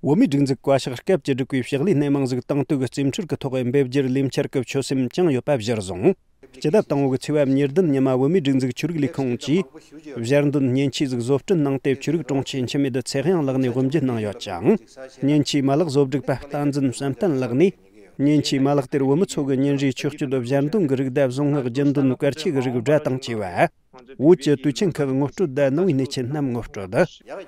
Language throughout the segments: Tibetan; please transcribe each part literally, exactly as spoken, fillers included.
བོད་མིའི་སྒྲིག་འཛུགས་བཀའ་ཤག་སྐབས་བཅུ་དྲུག་པའི་ཕྱག་ལས་སྣེ་མང་ཟིག་དང་དུས་ཀྱི་རྩིས་འཕྲུལ་གྱི་ཐོག་འབེབས་རྒྱུར་ལས་འཆར་གྱི་ཆོད་སེམས་བཅངས་ཡོད་པ་གཞིར་བཟུང་། སྤྱི་ཟླ་དང་པོ་གི་ཚེས་པ་ཉེར་བདུན་ཉི་མ་བོད་མིའི་སྒྲིག་འཛུགས་ཆོས་རིག་ལས་ཁུངས་ཀྱིས་གཞལ་འདོན་མཉེན་ཆས་ཟིག་བཟོ་སྐྲུན་གནང་སྟེ། ཆོས་རིག་དྲུང་ཆེ་འཆི་མེད་ཚེ་དབྱངས་ལགས་ནས་དབུ་འབྱེད་གནང་ཡོད་ཅིང་། མཉེན་ཆས་མ་ལག་བཟོ་སྒྲིག་པ་བསྟན་འཛིན་བསམ་གཏན་ལགས་ནས། མཉེན་ཆས་མ་ལག་དེར་བོད་མི་ཚོ་གི་ཉིན་རེའི་ཆོས་སྤྱོད་གཞལ་འདོན་གྱི་རིགས་དང་། གཟུངས་སྔགས་རྒྱུན་འདོན་གལ་ཆེ་གི་རིགས་སྒྲ་དང་བཅས་པ། བོད་ཀྱི་དུས་ཆེན་ཁག་ངོ་སྤྲོད་དང་། ནང་པའི་གནས་ཆེན་རྣམས་ངོ་སྤྲོད།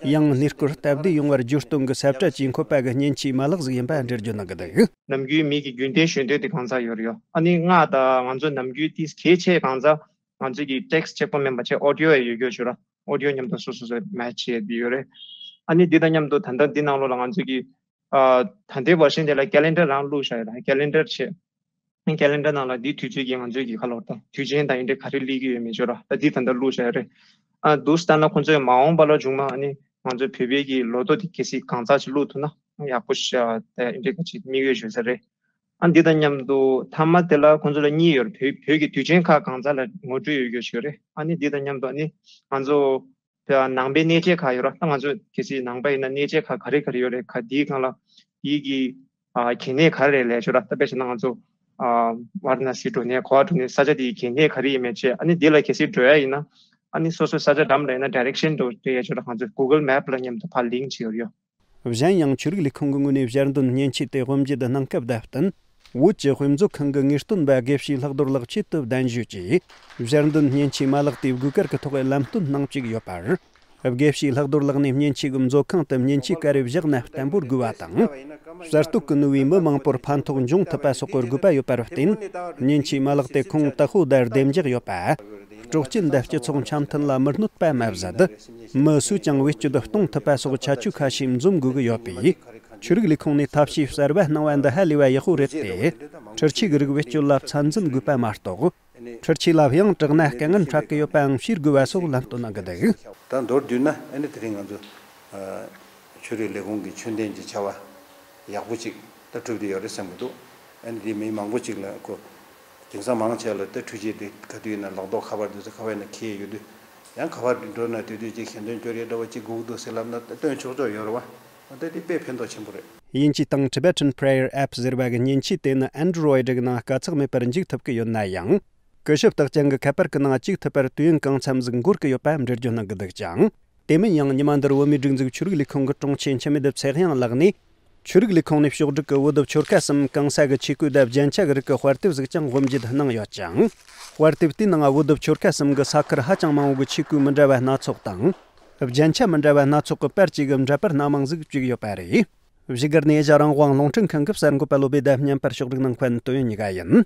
ཡང་གནས་སྐོར་སྟབས་བདེ་ཡོང་བར་བརྗོད་དོན་གྱི་ཟབ་ཕྲ་ཇེ་འཁོད་པ་གི་མཉེན་ཆས་མ་ལག་ཟིག་ཡིན་པ་འགྲེལ་བརྗོད་གནང་གི་འདུག། ནམ་རྒྱུན་མི་གི་རྒྱུན་ལྡན་ཞུ་འདོད་དེ་གང་ཟག་ཡོད་རེད་ཡོད། ཨ་ནི་ང་དང་ང་ཚོ་ནམ་རྒྱུན་དེ་གལ་ཆེ་གང་ཟག་ང་ཚོ་གི་ཊེག་སི་གཅིག་པོ་མིན་པ་བྱས་ཨོ་ཌི་ཡོ་ཡང་ཡོད་རྒྱུ་བྱོས་ར། ཨོ་ཌི་ཡོ་མཉམ་དུ་སོ་སོ་སོ་མེ་ཆི་བྱས་བསྡད་ཡོད་རེད། ཨ་ནི་འདི་དང་མཉམ་དུ་ད་ལྟ་འདི་ནང་ལོགས་ལ་ང་ཚོ་གི་ཨ་ད་ལྟའི་བར་ཤན་དེ་ལ་ཀེ་ལེན་ཌར་རང་བླུགས་བཞག་ཡོད་ར། ཀེ་ལེན་ཌར་བྱས། ཀེ་ལེན་ཌར་ནང་ལ་འདིའི་དུས་ཚོད་ཀྱི་ང་ཚོའི་གི་ཁ་ལོར་དང་དུས་ཆེན་དང་འདི་འདྲའི་ག་རེ་སླེབས་ཀྱི་ཡོད་མེད་བྱོས་ར། ད་འདི་ད་ལྟ་བླུགས་བཞག་ཡོད་རེད། ཨ་འདུག་སེ་ལྟ་ན་ཁོང་ཚོས་མ་འོངས་པ་ལ་བྱུང་ན་ཨ་ནི་ང་ཚོའི་བོད་པའི་གི་ལོ་ཐོ་དེ་གལ་སྲིད་གང་ཙམ་ཅིག་བླུགས་ཐུབ་ན་ཡག་པོ་ཤ་དེ་འདྲའི་ག་ཅིག་དམིགས་ཡུལ་ཡོད་ས་རེད། ཨ་འདི་དང་མཉམ་དུ་མཐའ་མ་དེ་ལ་ཁོང་ཚོ་ལ་གཉིས་ཡོད་རེད། བོད་བོད་ཀྱི་དུས་ཆེན་ཁག་གང་ཙམ་ལ་ངོ་སྤྲོད་ཡོད་རྒྱུ་ཞིག་ཡོད་རེད། ཨ་ནི་འདི་དང་མཉམ་དུ་ཨ་ནི་ང་ཚོ་ནང་པའི་གནས་མཇལ་ཁག་ཡོད་ར། ད་ང་ཚོ་གལ་སྲིད་ནང་པ་ཡིན་ན་གནས་མཇལ་ཁག་ག་རེ་ག་རེ་ཡོད་རེད། ག་འདིའི་སྒང་ལ་འདིའི་གི་ཨ་གལ་གནད་ག་རེ་རེད་ལབ་ཞོར་ར། ད་དཔེ་བྱས་ན་ང་ཚོ་ཨ་ཝཱ་ར་ཎ་སི་འགྲོ་ནས་ག་པར་འགྲོ་ནས་ས་ཆ་དེའི་གལ་གནད་ག་རེ་ཡིན་མིན་བྱས། ཨ་ནི་འདི་ལ་གལ་སྲིད་འགྲོ་ཡ་ཡིན་ན་ཨ་ནི་སོ་སོའི་ས་ཆ་འགྲམ་ལ་ཡིན་ན་ཌའི་རེག་ཤན་འགྲོ་འགྲོ་ཡ་ཞོར་ར། ང་ཚོ་གུ་གལ་མེབ་ལ་མཉམ་དུ་ཕར་ལིང་ཀི་བྱས་ཡོད་རེད་ཡོ། གཞན་ཡང་ཆོས་རིག་ལས་ཁུངས་ཀྱི་ངོས་ནས་གཞལ་འདོན་མཉེན་ཆས་དེ་དབུ་འབྱེད་གནང་སྐབས་དང་བསྟུན། བོད་ཀྱི་དཔེ་མཛོད་ཁང་གི་ངེས་སྟོན་པ་དགེ་བཤེས་ལྷག་རྡོར་ལགས་ཆེད་དུ་གདན་ཞུས་ཀྱིས། གཞལ་འདོན་མཉེན་ཆས་མ་ལག་དེའི་དགོས་གལ་གྱི་ཐོག་ལམ་སྟོན་གནང་བཅུག་ཡོད་པར། དགེ་བཤེས་ལྷག་རྡོར་ལགས་ནས་མཉེན་ཆས་ཀྱི་མཛོད་ཁང་དུ་མཉེན་ཆས་ག་རེ་བཞག་ན་བརྟན་པོར་དགོས་པ་དང་། གསར་གཏོད་ཀྱི་ནུས་པས་མི་མང་པོར་ཕན་ཐོགས་འབྱུང་ཐུབ་པ་སོགས་ཀྱི་དགོས་པ་ཡོད་པར་བརྟེན། མཉེན་ཆས་མ་ལག་དེ་ཁོང་དུ་ཧོ་དར་བདེ་འཇགས་ཡོད་པ། སྲོག་སྐྱིན་དང་སྤྱི་ཚོགས་འཆམ་མཐུན་ལ་མི་གནོད་པ་མ་ཟད། མི་སུས་ཀྱང་བེད་སྤྱོད་གཏོང་ཐུབ་པ་སོགས་ཁྱད་ཆོས་ཁ་ཤས་འཛོམས་དགོས་ཀྱི་ཡོད་པས། ཆོས་རིག་ལས་ཁུངས་ནས་ཐབས་ཤེས་གསར་པ་གནང་བ་འདི་ཧ་ལས་པ་ཡག་པོ་རེད་དེ། འཕྲུལ་ཆས་ཀྱི་རིགས་བེད་སྤྱོད་ལ་ཚད་འཛིན་དགོས་པ་མ་གཏོགས། འཕྲུལ་ཆས་ལ་ཡང་དྲག་ན་དཀའ་ངལ་འཕྲད་ཀྱི་ཡོད་པའང་ཤེས་དགོས་པ་སོགས་ལམ་སྟོན་གནང་གི་འདུག། ད་མདོར་བསྡུས་ན་ཨ་ནི་དེ་རིང་ང་ཚོ་ཨ་ཆོས་རིག་ལས་ཁུངས་ཀྱི་ཆོས་ལྡན་གྱི་བྱ་བ་ཡག་པོ་ཅིག་ད་གྲུབ་བསྡད་ཡོད་རེད་བསམ་གྱི་འདུག། ཨ་ནི་དེ་མི་མང་པོ་ཅིག་ལ་ཁོ་དེང་སང་མང་ཆེ་ལ་ད་འཕྲུལ་ཆས་དེ་ག་དུས་ཡིན་ན་ལག་ཐོག་ཁ་པར་དུས་ཚོད་ཁ་པར་ཡིན་ན་འཁྱེར་ཡོད་དུས། ཡང་ག་པར་འགྲོ་ན་དུས་དུས་ཅིག་ཞལ་འདོན་སྐྱོར་ཡས་འདྲ་བོ་ཅིག་སྒུག་འདུག་ཟེར་ལབ་ན་ད་སྟོན་ཆོག་ཆོག་ཡོད་རེད་བ། ད་དེ་དཔེ་ཕན་ཐོགས་ཆེན་པོ་རེད། དབྱིན་ཇིའི་སྟེང་Tibetan Prayer App ཟེར་བ་གི་མཉེན་ཆས་དེ་ནི་Android གི་ནང་དཀའ་ཚེགས་མེད་པར་འཇུག་ཐུབ་ཀྱི་ཡོད་ན་ཡང་། ཀུ་ཤུ་རྟགས་ཅན་གྱི་ཁ་པར་གྱི་ནང་བཅུག་ཐུབ་པར་དུས་ཡུན་གང་འཚམ་ཟིག་འགོར་གྱི་ཡོད་པ་འགྲེལ་བརྗོད་གནང་གི་འདུག་ཅིང་། དེ་མིན་ཡང་ཉི་མ་འདིར་བོད་མིའི་སྒྲིག་འཛུགས་ཆོས་རིག་ལས་ཁུངས་ཀྱི་དྲུང་ཆེ་འཆི་མེད་ཚེ་དབྱངས་ལགས་ནས། ཆོས་རིག་ལས་ཁུངས་ནས་ཕྱོགས་བསྒྲིགས་ཀྱི་བོད་ལྡབ་ཆོལ་ཁ་གསུམ་གང་ས་གི་ཆས་གོས་དང་རྒྱན་ཆ་གི་རིགས་ཀྱི་དཔར་དེབ་ཟིག་ཀྱང་དབུ་འབྱེད་གནང་ཡོད་ཅིང་། དཔར་དེབ་དེའི་ནང་བོད་ལྡབ་ཆོལ་ཁ་གསུམ་གྱི་ས་ཁུལ་ཧ་ཅང་མང་བོ་གི་ཆས་གོས་མི་འདྲ་བ་སྣ་ཚོགས་དང་། རྒྱན་ཆ་མི་འདྲ་བ་སྣ་ཚོགས་ཀྱི་པར་གཅིག་གི་འདྲ་པར་སྣ་མང་ཟིག་བཅུག་ཡོད་པ་རེད། བཞུགས་སྒར་ནས་ཨེ་ཤ་རང་དབང་རླུང་འཕྲིན་ཁང་གི་གསར་འགོད་པ་བློ་བྷེ་དང་བརྙན་པར་ཕྱོགས་བསྒྲིགས་གནང་མཁན་ཏོ་ཡོན་གཉིས་ཀ་ཡིན།